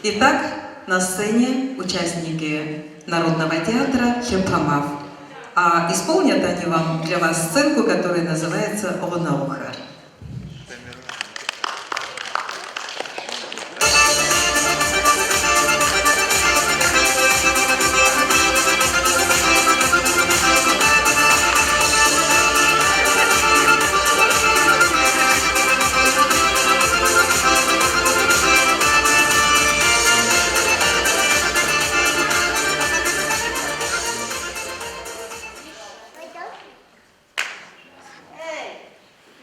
Итак, на сцене участники Народного театра Лъэпэмаф. А исполнят они вам для вас сценку, которая называется «Гъунэгъухэр». Эй,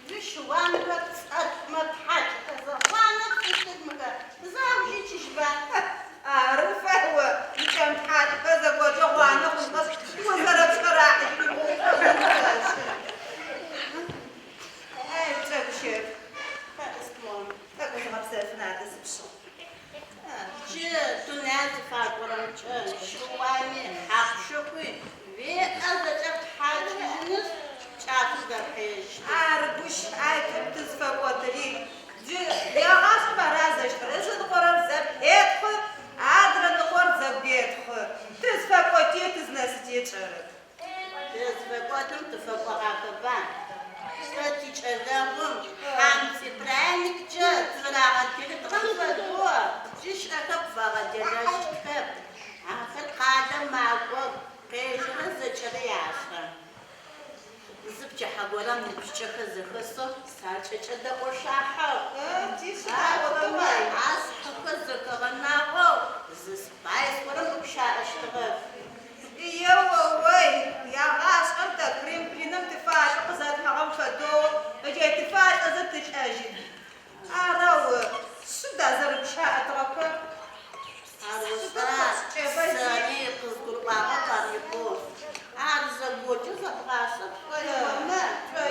уищыуанхэр пцӏэтхъумэ птхьакӏыхэзэ, гъуанэ пшӏыщтых мыхэр, зауж икӏыжьба. Ары, фай о, уикӏэмтхьакӏыхэр зэгокӏэ гъуанэ хъунхэшъ, узэрэпшӏэрахьыжьыри ӏоф Эй, пкӏэгущэф, тӏэкӏу зыгъэпсэфын адэ сыпшъыгъ. Джы дунаир зыфакӏорэмкӏэ щыуани, хьакъу-шыкъуи, уеӏэ зэкӏэ птхьакӏыжьынышъ, пкӏафым дэпхьыещт. Ары гущ, айтӏоп тызфэкӏодыри. Джы егъашӏэм ара зэщтыр, ызыныкъорэр зэпетхъы, адрэ ныкъор зэгуетхъы. Тызфэкӏоти, тызнэсыти тшӏэрэп. Тызфэкӏодым тыфэкӏогъахэба? Тэ тикӏэлэгъум хьамцӏи пряниккӏэ тызэрагъэделэтыгъэм фэдэу джы щыӏэхэр пфэгъэделэщтхэп. Ахэр къалэм макӏох, къежьэрэр зэкӏэри ашӏэ. Зы пчыхьэ горэм ныбжьыкӏэхэр зэхэсэу сакӏэкӏэдэӏошахьыгъ. Ахэмэ ашъхьэхэр зэхэгъэнагъэу зы спайс горэм рыгущыӏэщтыгъэх. Еоой, егъашӏэм тэ Кремлиным тыфалӏэ къызэтхьыгъэм фэдэу ыджай тыфалӏэзэ тылӏэжьын. Арэу шъыда зэрыгущыӏэтыгъэхэр? Ар ошӏа, сэри къызгурыӏуагъэп ар икъоу. Ар зэгокӏэ зэбгъашӏэ пшӏоигъомэ,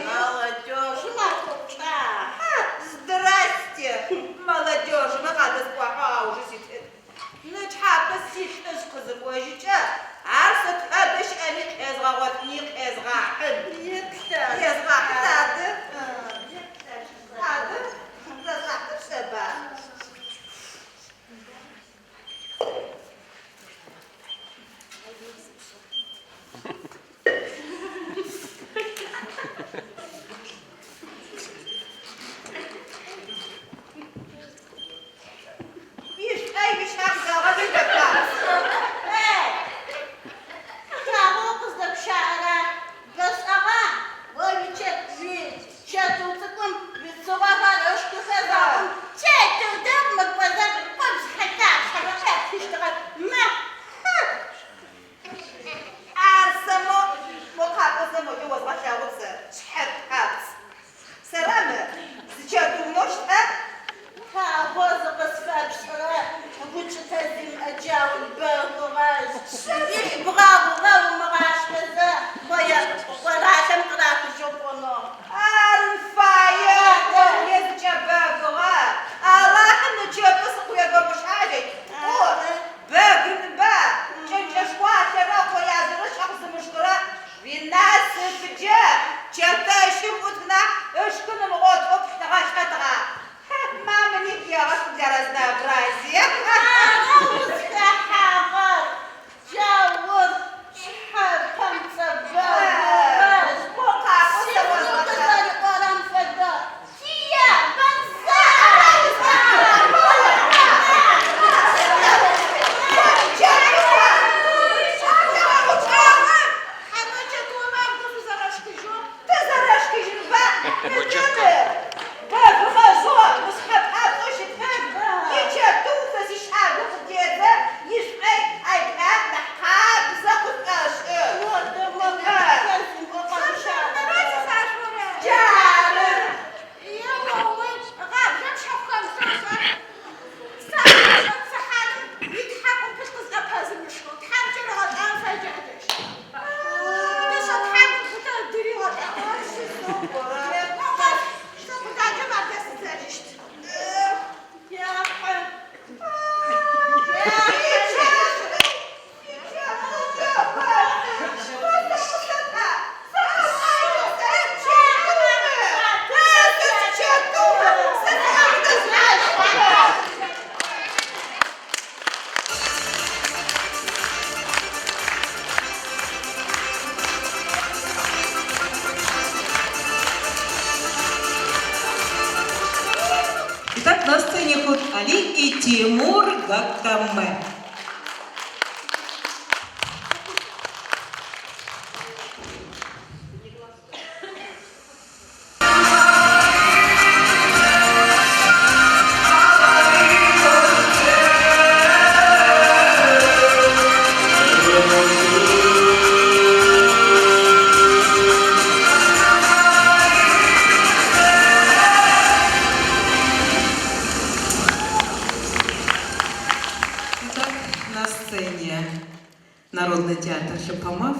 молодежым ахэпкӏа? Хьа, здрасте, молодежымэ къадэскӏуахьэу аужы ситыт. Нычхьапэ силӏыжъ къызыкӏожьыкӏэ, ар сэ тыдэ щыӏэми къезгъэгъотыни къезгъахьын. Езгъахьын адэ. Адэ, зэзгъахьын пшӏэба? Уишӏэ уищабзагъэ зыхэта? Эй, дэгъоу къыздэпщаӏэра? Бэшӏэгъа о уичэт уичэтыу цӏыкӏум уицыгъохэр ышхыхэ зэхъум, чэтыу дэгъу мыр пӏозэ, къупшъхьэ-лъашъхьэхэр къептыщтыгъэх. Мэ, хьы! Ар сэ мо, мо къакӏо зэ моджэ озгъэлъэгъут сэ, шъхьэ папцӏ. Сэра мыр? Зы чэтыунэу щыта? Тхьабо зыкъысфэпшӏырэ гукӏытэ зимыӏэ. Тимур Гаккаме. Итак, на сцене Народный театр Шапамав.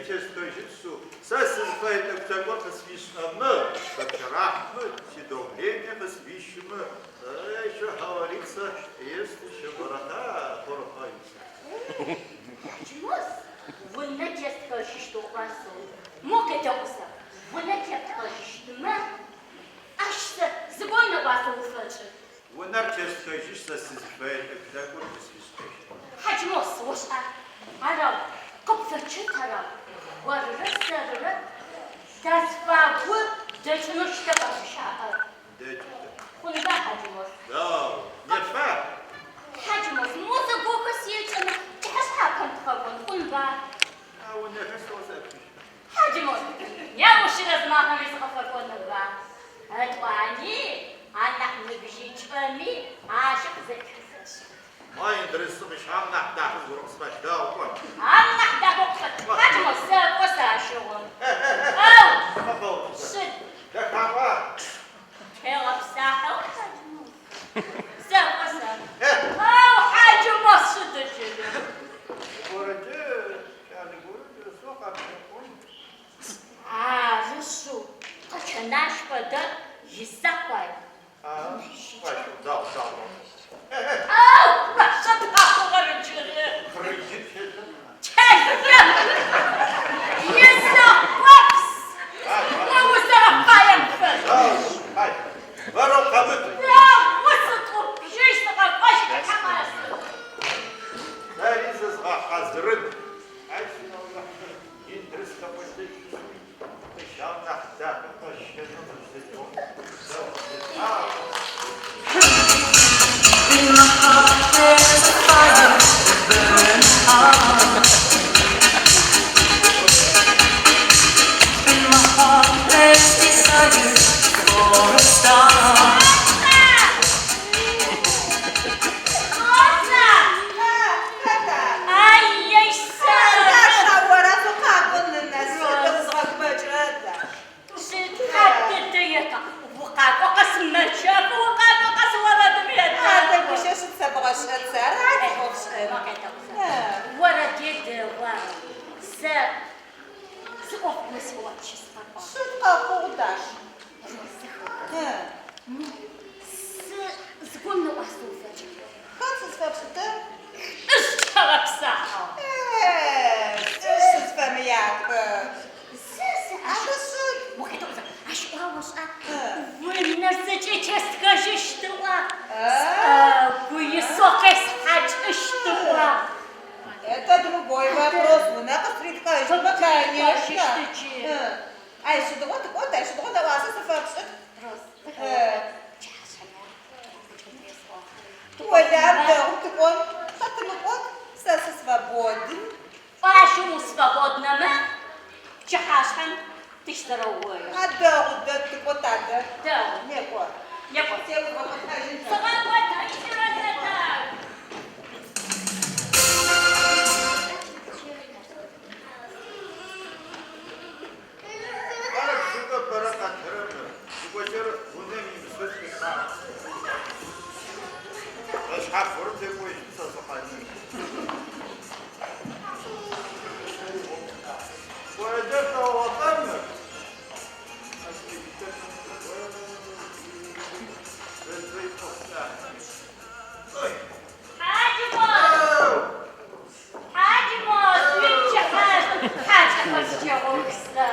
тестхэжьын шъыу. Сэ сызыфэе тӏэкӏу-тӏэкӏур къысфишӏэмэ, къыпкӏэрахьмэ, сидовление къысфищымэ, еще говорится, есть еще борода порохается. Хьаджмос, унэ тестхэжьыщт оӏуа сэу? Мо къедэӏу зэ, унэ тептхэжьыщтмэ, ащ сэ зыгор нэӏуасэ уфэкӏы. Унэр тестхэжьыщт сэ сызыфэе тӏэкӏу-тӏэкӏур къысфишӏэщт. Хьаджмос, ошӏа? Арау, къыпфэчъыт арау, орырэ сэрырэ тазфагу дэкӏынэу щытэп а гущыӏэр. Дэкӏытэп. Хъунба, Хьаджмос? Дэгъу. Непа? Хьаджмос, мо зэгохэр сиекӏэмэ, пчыхьэшъхьапэм тыкъэкӏон, хъунба? А унэхэр сэ зэпыщт. Хьаджмос, неущрэ зымафэми сыкъыфэкӏонба? Ытӏуани, анахь ныбжьыкӏэми ащи къызэхихыщт. Ма Индрысым ышъхьагъ нахь дахэ зыгорэм къысфэлъэгъу, кӏо. Ар нахь дахэу къысфэлъ. Хьаджмос, сэкӏо сэ ащыгъум. Ау, шъыд. Дэхагъа? Тегъэпсахьэу, Хьаджмос. Сэкӏо сэ. Ау, Хьаджмос, шъыд ыджыри. Зыгорэкӏэ, кӏалэ горэ кӏэсэу къэплъэхъун. Ары шъыу, къэчэнащ фэдэ изакъуа. Дэгъу, дэгъу. Ау, шъыд къэхъугъэр ыджыри. Кредит телъэп. Телъэп! Изакъопс! О узэрэфаем фэд. Дэгъу, хьай. Бэрэу къэмыт. Дэгъу, сытӏупщыщт, сыкъэкӏощт, тхьамаф. Сэри зызгъэхьазырын. Ай, синэу Индрыс лъэкъолъэшъуи, къыщагъ нахь дахэ къэщэнэу къыздэкӏыгъ. Дэгъу, дэгъу. In my heart there's a fire burning hot. In my heart there's desire for a star. Роза! Хэта? Ай-яй, сэ! Даша, ора сыкъакӏо, нынэ, сыд узгъэгумэкӏырэр, Даш? Сыд хьадыдэ ета? Укъакӏо къэс мэчэфы, укъакӏо къэс орэдым Адэ едэӏу. гущэ шъыд сэбгъэшӏэн сэ, ара ӏофшӏэн. Мо къедэӏу зэ. Орэд едэӏуа? Сэ зы ӏоф къыосӏощт. Шъыд къэхъугъ, Даш? Розэ. Сэ зыгорэм нэӏуасэ уфэкӏы. Хэт сызфэпшӏытыр? Лӏыжъ тхьэгъэпсахьэу. Э, лӏыжъ сызфэмыяхэ. Зэ, зэ, ащ Адэ шъыд? Мо къедэӏу зэ. Ащ ӏуа ошӏа? Э. Унэр зэкӏэ тестхэжьыщт ыӏуа. Э. Сӏэгу исэу къесхьакӏыщт ыӏуа. Это другой вопрос. Унэ къысфыритхэжьмэ, конечно. Къысфыритхэжьыщт джы. Э. Ай, сыдигъо тыкӏот, ай, сыдигъо нэӏуасэ сыфэпшӏыт? Роз, Э. пчыхьэшъхьэ Олам дэгъу тыкӏон, тэ тымыкӏот, сэ сысвободен. Ащым усвободнэмэ, пчыхьашъхьэм тыщызэрэугъои. А дэгъу дэд тыкӏот адэ. Дэгъу. Некӏо. Некӏо. Теузгъэкӏотэжьын. Сыгъэкӏотэжьын, Розэ. Ар бжыгъэ бэрэ къэтырэмэ, зыгорэкӏэ унэм имысэу тихьагъ. Фэшъхьаф горэм текӏожьын сэ сыкъэнэн. Орэдэ шъогъотэмэ. Хьаджмос! Хьаджмос, уипчыхьэ хьакӏэхэр сджэгъух сэ.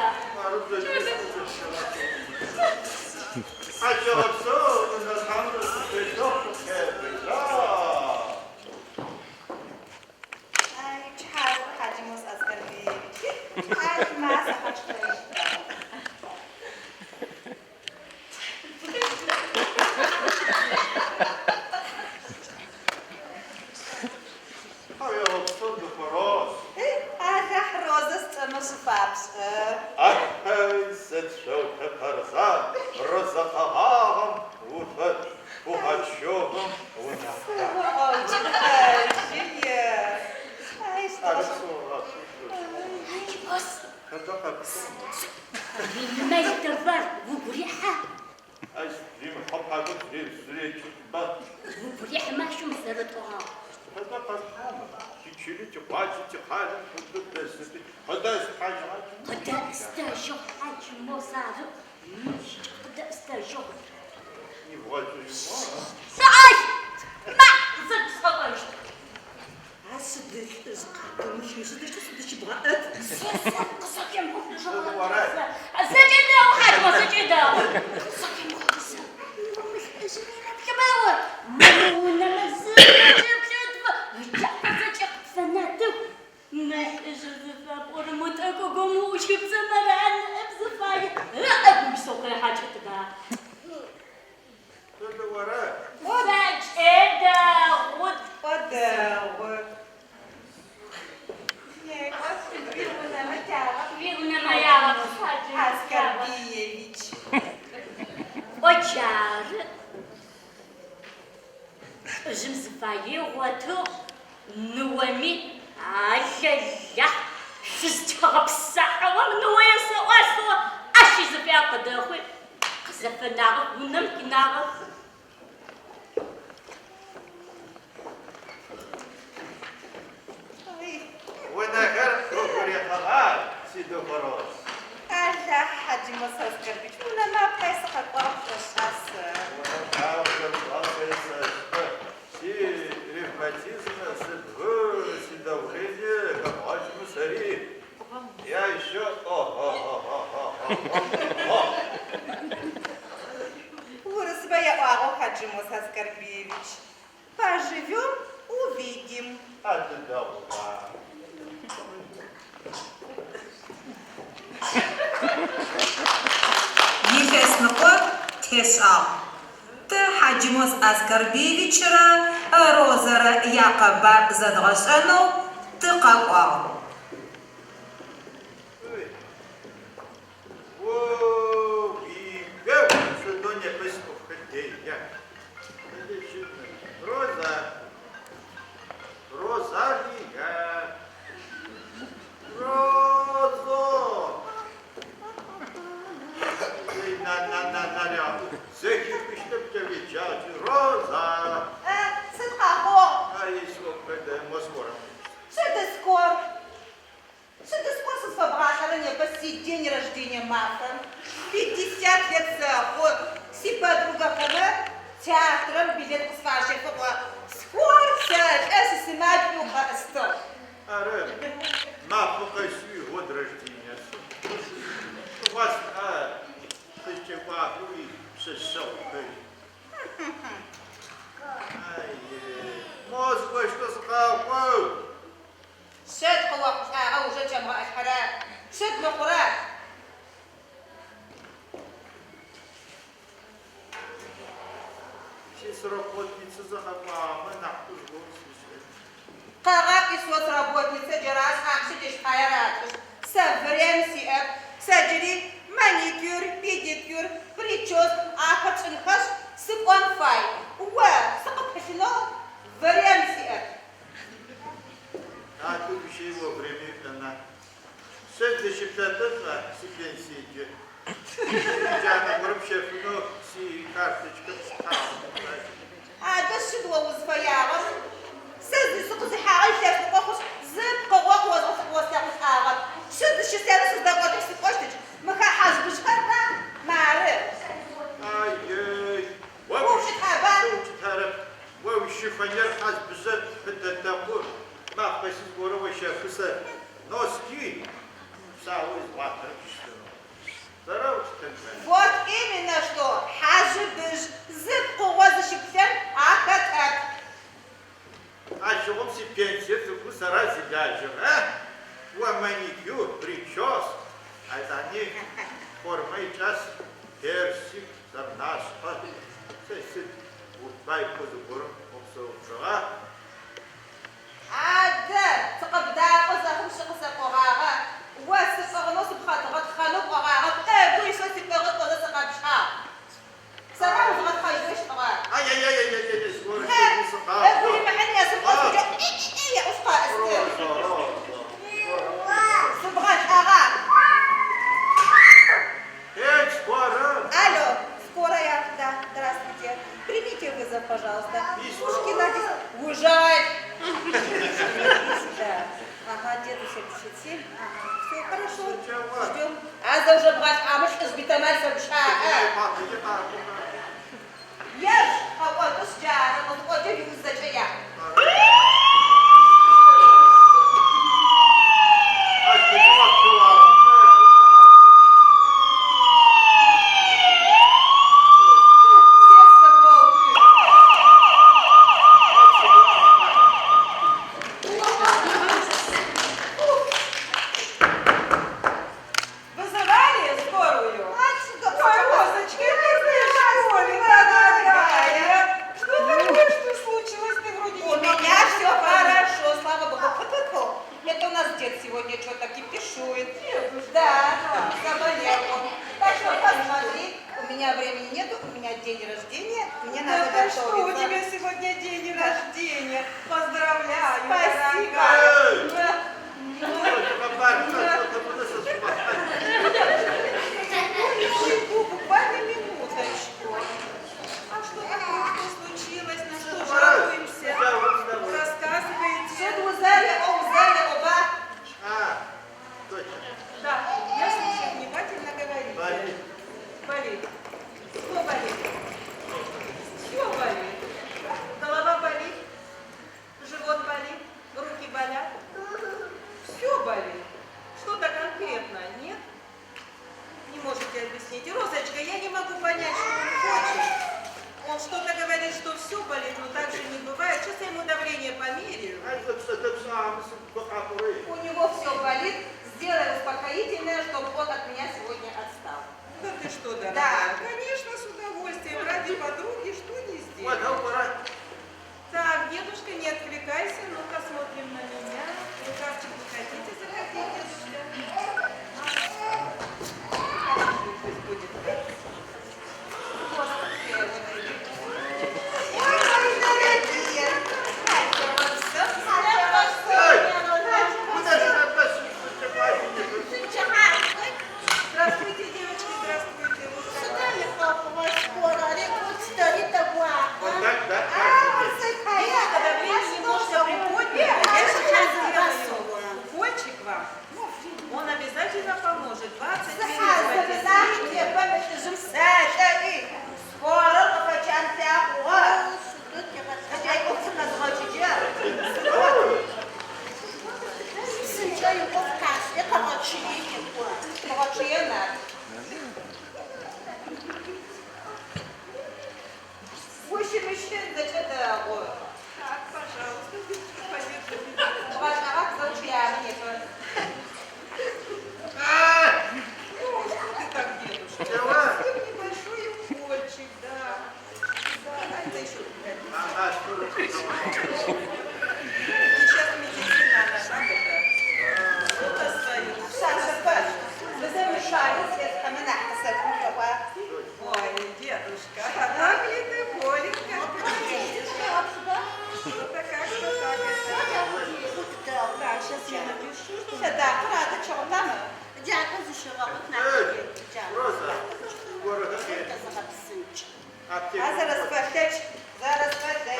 Хьакӏэгъэпсэу, нэтхьамрэ сыфелъэхъу къеблагъ. Ай, пчыхьашӏу, Хьаджмос Аскэрбиевич. Ай, маса хьаджтэжьта. Хьакӏэгъэпсэу дыфэрос. Эй, Алахь Розэ сцӏэмэ шъыфапшӏэ. Ахэй, сыд шъоутэ пэрзан, розэ къэгъагъэм уфэд, Пугачевым унахь. Сыогъэукӏытэжьы, е. Ай, Хьаджмос, Хэта къэпсэу? Мэлтывэр угу рехьа? Ащ римыхьэу пакӏо зречыкба. Угу рехьмэ шъум зэрэтӏогъагъ. Фэдэ къэсхьыгъ. Тичыли, тикъуаджи, тикъалэм фэдэу дэсыти, къыдэслъхьажьыгъа? Къыдэстэжьыгъ, Хьаджмос, ары. Мыщкӏэ къыдэстэжьыгъ. Ибгъэкӏыжьыгъа? Сыӏай! Ма, зэкӏ сыкъэкӏощт. А сыд лӏыжъ къатымыщ, сыдэущтэу сыдыщыбгъэӏэт? Зэкӏэ дэгъу, Хьаджмос, зэкӏэ дэгъу. Сыд ыӏорэ? Кӏо дэгъу. Некӏо, уиунэмэ тягъэплъ, Аскэрбиевич. Кӏо джары. Лӏыжъым зыфае ыгъотыгъ, ныоми алэлахь, шъузтегъэпсыхьагъэм ныо есэӏуа сӏо, ащи зыфаер къыдэхъуи, къызэфэнагъэх, унэм къинагъэх. Унэхэр угу рихьыгъа, сидухороз? Алахь, Хьаджмос Аскэрбич, унэмэ апай сыкъэкӏуагъ пшӏошӏа сэ? Унэм пае сэшӏэ. Си ревматизмэ, сыбгы, сидавление хэбгъэкӏымэ сэри. Я еще о-о-о-о-о-о-о! Урысмэ яӏуагъэу, Хьаджмос Аскэрбиевич. Поживем, увидим. Адэ дэгъуба. Илъэсныкъо тешӏагъ. Тэ Хьаджмос Аскэрбиевичрэ Розэрэ якъэбар зэдгъэшӏэнэу тыкъэкӏуагъ. Ой. О, уигъэу, сыдэу непэ сиӏофхэр дэя. Роза. Розалия. Розо. Эй, на, на, на, на, на. Зэхихыщтэп уеджагъ. Роза. Сыд къэхъугъ? Ай, сиӏофхэр дэй, мо скоро. Сыд скор? Сыд скор сызфэбгъалӏэрэ непэ си день рождения мафэм? 50 лет сэхъу. Си подругэхэмэ театрэм билет къысфащэфыгъ. Скор сэлӏэ сысымадж укъэстыгъ. Ары, мафэ къэси год рождения. Вас, а, къызкӏэкӏуахэуи пшъэшъэгъухэри. Ай, мо сыкӏощтэу сыкъакӏо. Сыд къыохъулӏагъэ ужэ кӏэмыгъэӏэлъхьэрэ? Сыд мыхъурэ? Си сработница зэкъэкӏуагъэмэ нахь къызгоу сишӏэн. Къэгъакӏуи соцработница джэращ ахъщэ дэщ пае ратышъ. Сэ время сиӏэп. Сэ джыри маникюр, педикюр, прическ ахэр тшӏынхэшъ сыкӏон фай. О сыкъыпылъынэу время сиӏэп. А тут еще его время она. Сэ зыщыплъэтӏылӏа си пенсиеджэ. Джанэ горэм пщэфынэу си карточкэ пстагъ. Адэ сыд о узфэягъэр? Сэ сыкъызихьагъэ илъэсныкъо хъушъ, зы пкъыгъо къыозгъэлъэгъулӏагъэп. Сыд зыщысэри сыздэкӏотым сыкӏощтыкӏ. Мыхэр хьажъбыжъхэр ба? Мары. Ай-ей. Укӏытаба? Укӏытарэп. О уишифоньер хьазбыжъэ пыдэтэкъу. Мафэ зыгорэ ощэфы сэ. Носки. Псао изгъуатэрэп щытынэу. Сэра укӏытэн фае? Вот именно что хьажъыбыжъ зы пкъыгъо зыщыплъэн ахэтэп. Ащыгъум си пенсие цӏыкӏу сэра зилажьэр, а? О маникюр, прическ, айтӏани формэ икӏас, персик, сэмнашъхьэ. Сэ сыд убайкӏо зыгорэм укъысэупчӏыгъа? Адэ, сыкъыбдакӏо зэхъум сыкъысэкӏогъагъэ. О сыпӏыгъынэу сыпхъэтгъэтхъэнэу пӏогъагъэп. Эгу ишъо сипӏыгъы пӏозэ сыкъэпшӏагъ. Сэра узгъэтхъэжьыщтыгъэ. Ай-яй-яй-яй-яй, зыгорэ Эгу сыкъакӏо. римыхьын есыпӏосыкӏэ еӏус къэӏысты. Роза, Роза. Сыбгъэлӏэгъа? Эй, скоро! Алло, скорая, да, здравствуйте. Примите вызов, пожалуйста. И Пушкина 10. Уезжай! Ждем. А зэужэбгъалӏамэ лӏыжъ битэмал сэгущаӏэ. Ежь къэкӏотышъ джары, къызыкӏокӏэ уиуз зэкӏэ яӏ. Вызывали скорую? Ой, Розочка, это ты что ли, дорогая? Что такое, что случилось? Ты вроде У не меня все хорошо, слава богу. Фу-фу-фу. Это у нас дед сегодня что-то кипишует. Да, заболел он. Так что посмотри, у меня времени нету, у меня день рождения, мне Да надо ты что, у готовиться. тебя сегодня день рождения. Поздравляю, Спасибо. дорогая. Минутку, буквально минуточку. А что такое, что случилось, на что жалуемся? Рассказывайте. Суд узели, о узели, оба. Да, я слушаю внимательно, говорите. Болит. Болит. Что болит? Все болит. Голова болит, живот болит, руки болят. Все болит. Что-то конкретно, нет? Не можете объяснить. Розочка, я не могу понять, что он хочет. Он что-то говорит, что все болит, но так же не бывает. Сейчас я ему давление померяю. У него все болит. Сделай успокоительное, чтобы он от меня сегодня отстал. Да ты что, дорогая? Да. Конечно, с удовольствием. Ради подруги что не сделать. Так, дедушка, не отвлекайся, ну-ка смотрим на меня. Рукавчик не хотите захотеть, дедушка? Хорошо, пусть будет. Ой, мои дорогие. Здравствуйте, девочки, здравствуйте. Дедушка, давление немножко приподнято. Я сейчас сделаю укольчик вам. Он обязательно поможет. 20 минут. Так, пожалуйста, дедушка, подержи. Ну, что ты так, дедушка? Совсем небольшой укольчик, да. Да, а это еще пригодится. Сейчас медицина, она так это, что-то свое. Ой, дедушка, а так ли ты болен, как ты видишь? Что-то как-то так это. Так, сейчас я напишу, что... А зараз фәлтәч, зараз фәлтәч.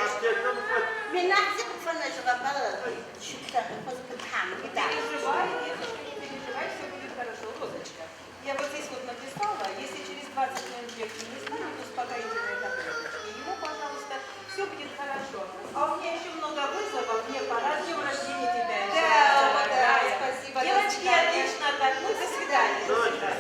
Не переживай, дедушка, не переживай, все будет хорошо, Розочка. Я вот здесь вот написала, если через 20 минут легче не станет, успокоительные таблеточки. Ему, пожалуйста, все будет хорошо. А у меня еще много вызовов, мне пора. С днем рождения тебя еще Да, раз, да, дорогая. спасибо, до Девочки, свидания. отлично отдохнуть. До свидания. До свидания.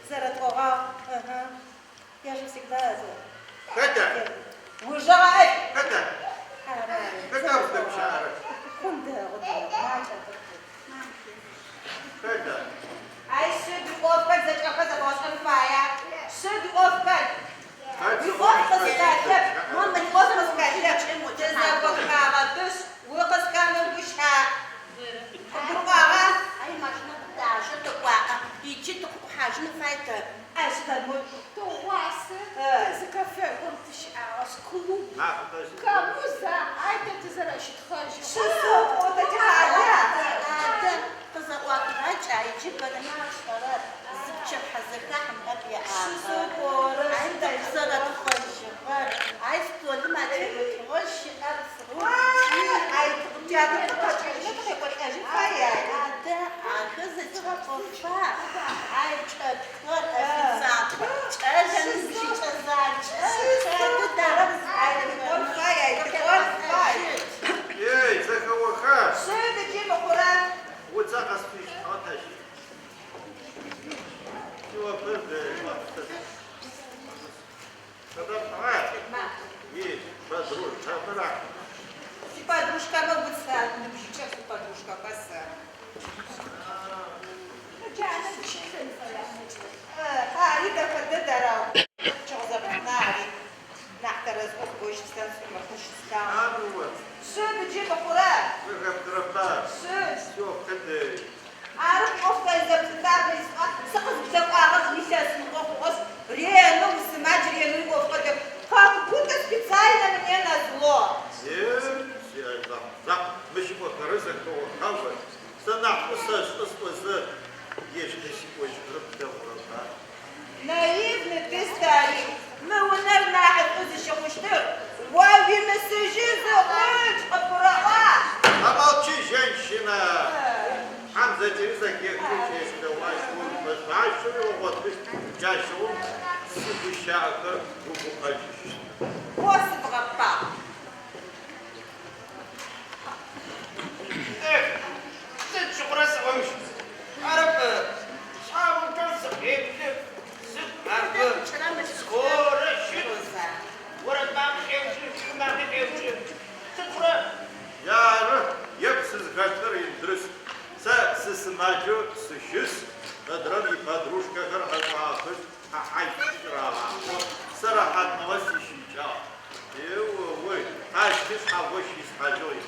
Зэрэтӏогъагъ, ыхьы. Я же всегда это. Хэта? Ужэ гъэӏэл! Хэта? Ары, ары. Хэта узыдэгущыӏэрэр? Хъун дэгъу, дэгъу, макӏэ тӏэкӏу. Хэта? Ай, сыд уиӏофхэр зэкӏэхэр зэбгъэшӏэн фая? Сыд уиӏофхэр? Хэт Уиӏоф къызхэлъэп, уиӏоф къызхэлъэп. Тызэгохагъэпышъ, укъызхэмыгущыӏ. Къыбгурыӏуагъа? Ай, машинэ къыдащэ тыкӏуагъэ, иджы тыкъыӏухьажьын фай тэ. Ащ фэмыд. Тыгъуасэ зы кафе горэм тыщыӏагъэшъ, клуб. Мафэ къэс. Камуза, ай тэ тызэрэщытхъэжьыгъ. Щысэу тэ тихьадэ. Адэ, къызэӏуахыгъакӏ, ай джы бэрэмэ ашӏэрэр, зы пчыхьэзэхахь мыӏэп яӏагъэр. Щысэу пӏорэр Ай, сыд тэ ащ тызэрэтхъэжьыгъэр, ай столым атемытыгъэ щыӏэп, Ай, театрым тыкъэкӏыжьмэ тыкъекӏолӏэжьын фая. Адэ, ахэр зэкӏэ ӏофа, ай чӏэтхэр, официантхэр, кӏэлэ ныбжьыкӏэ закӏэ, хэты дахэ Ай, тыкӏон фай, ай, тыкӏон фай. Ей, зэхэоха? Сыд джы мыхъурэ? Уцэ къэсфишӏыгъэ тэщ. Сиӏофыр Сыдэпӏыгъа? И подружкэмрэ. Сиподружкэмэ уц ныбжьыкӏэ сиподружкэхэр сэ. Джанэ зыщылъын фая. Ари дэхэ дэд ара. Пчэгъу ари. Нахь тэрэзыӏо зыгощыслъэн сшӏомэхъущыслъагъ. Ары о. Сыд джы мыхъурэ? Зэхэпхырэба? Сыд? Сиӏофхэр дэй. Ары ӏоф зэрэзэпытагъэр исӏуа, сыкъызблэкӏуагъэр илъэсныкъо хъугъэшъ, ренэу усымадж, ренэу иӏофхэр дэк. Как будто специально мне назло. Е, си Алахь закъу, мыщ ыӏохэрэр зэхэоха о? Сэ нахьышӏу сэшӏы сӏозэ, ежь къысиӏожьырэп плъэгъурэба? Наивный ты, старик. Мы унэр нахьышӏу зыщыхъущтыр. О уимысыжьы зыхъукӏ, къыбгурэӏуа? Помолчи, женщина! Хьам зэкӏэри зэхехы, кӏэщтэуащ, фэшъуашэуи ыгъотыщт, джащыгъум сигущыӏэхэр угу къэкӏыщт. О сыбгъэпагъ. Эх, сыд щыхъурэ сыӏомыщ. Арэп, шъхьэгъупчъэм сыкъеплъы, сыгу мафэ, скорэ щыт. Орэд макъи къеӏукӏы, шы макъи къеӏукӏы. Сыд хъурэ? Ары, еплъ сызхэтыр, Индрыс. Сэ сысымаджэу сыщыс, мыдрэм иподружкэхэр къэкӏуагъэхэшъ, хьэхьай рагъаӏо. Сэ рэхьатныгъэ сищыкӏагъ. Ео-ой, ащ шъхьагъо щисхьажьыгъ.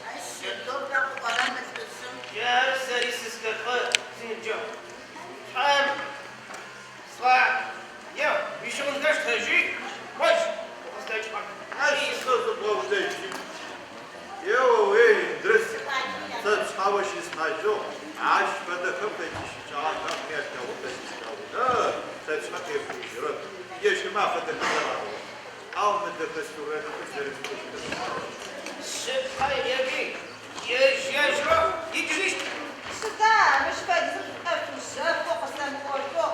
Ай, сыдэу бэ къыӏорэ мы лӏыжъым. Джары сэри сызхэтыгъэ синыбджэгъу. Тхьэм, сӏуа, еу, уищыгъынхэр штэжьи, кӏожь, укъыздэкӏыгъэм. Ащ сэ зыбгъэудэжьи. Ео-ой, Индрыс, сэ шъхьагъо щисхьажьыгъ. Ащ фэдэхэм тэ тищыкӏагъэхэм къялъэгъу тэ тищыкӏагъ. Тэ тшъхьэ къефыжьырэп. Ежьымэ афэдэхэр зэрагъо. Ау мыдэхэ сурэтхэр зэрымыӏощтыр. Шъыпкъэ еби, ежь-ежьырэу икӏыжьыщт. Сыда, мыщ фэдизыр шъушъэфэу къысэмыӏошъоу,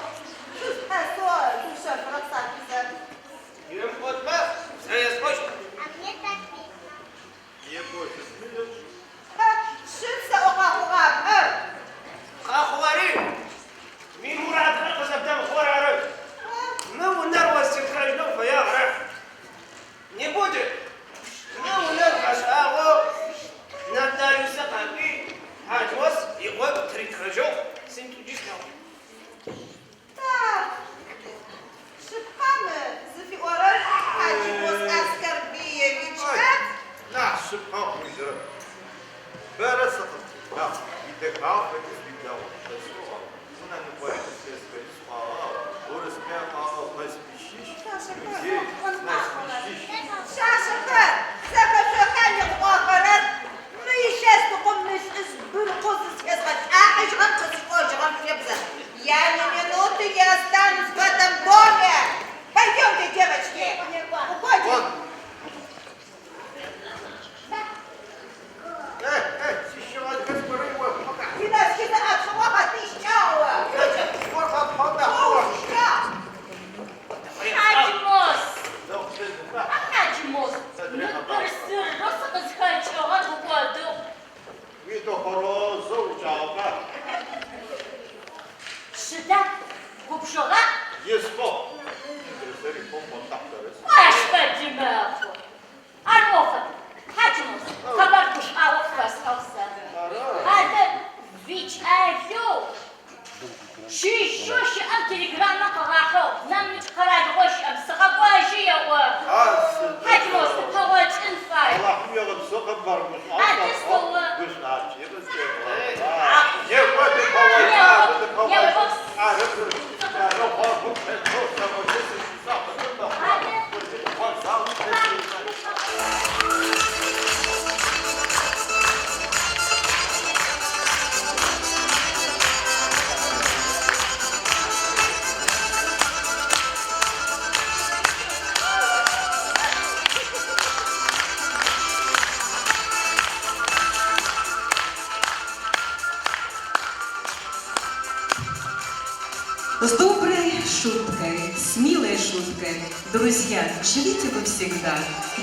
шъушъхьэсэу шъушъэфырэп сафизэ. Емыӏотмэ, сэ есӏощт. А мне так весело. Епӏощтми, Сыд сэӏо къэхъугъапэр? Къэхъугъэри, уимурадхэр къызэбдэмыхъугъэр ары. Мы унэр осыпхэжьынэу фэягъ ара? Не будет. Мы унэр бэшӏагъэу нотариусэ къакӏуи, Хьаджмос иӏо тыритхэжьыгъ, синтӏуджи слъэгъугъ. Есӏуагъ, Индрысэр икъоу пӏон нахь тэрэз. Ащ фэди мэхъу. Ар ӏофэп, Хьаджмос, къэбар гушӏуагъо пфэсхьыгъ сэ. Ара? Адэ, уикӏалэу чыжьэу щыӏэм телеграммэ къыгъахьыгъ, нэмыкӏ къэралыгъо щыӏэм сыкъэкӏожьы еӏо. А сыд Хьаджмос, тыпэгъокӏын фай. Алахьым егъэпсэу къэбар гушӏуагъо Адэ къэпхьыгъ, сэ. гушӏуапкӏи къызкӏебгъэхьыгъ. Некӏо, тыпэгъокӏа, Некӏо. тыпэгъокӏ. Ары, ары, гъогум тетэу лъэгъоджэ сыщысакъынэу мэхъу. Вокзалым тесыжьын. С доброй шуткой, с милой шуткой, друзья, живите вы всегда.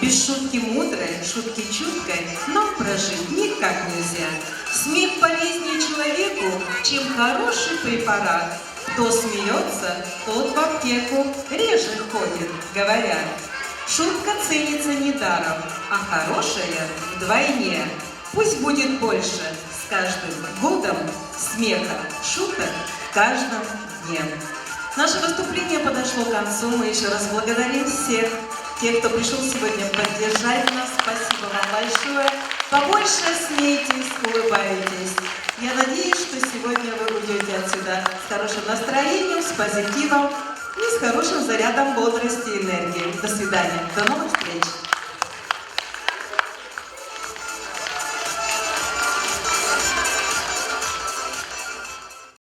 Без шутки мудрой, шутки чуткой нам прожить никак нельзя. Смех полезнее человеку, чем хороший препарат. Кто смеется, тот в аптеку реже ходит, говорят. Шутка ценится недаром, а хорошая вдвойне. Пусть будет больше с каждым годом смеха, шуток в каждом дне. Наше выступление подошло к концу. Мы еще раз благодарим всех тех, кто пришел сегодня поддержать нас. Спасибо вам большое. Побольше смейтесь, улыбайтесь. Я надеюсь, что сегодня вы уйдете отсюда с хорошим настроением, с позитивом и с хорошим зарядом бодрости и энергии. До свидания. До новых встреч.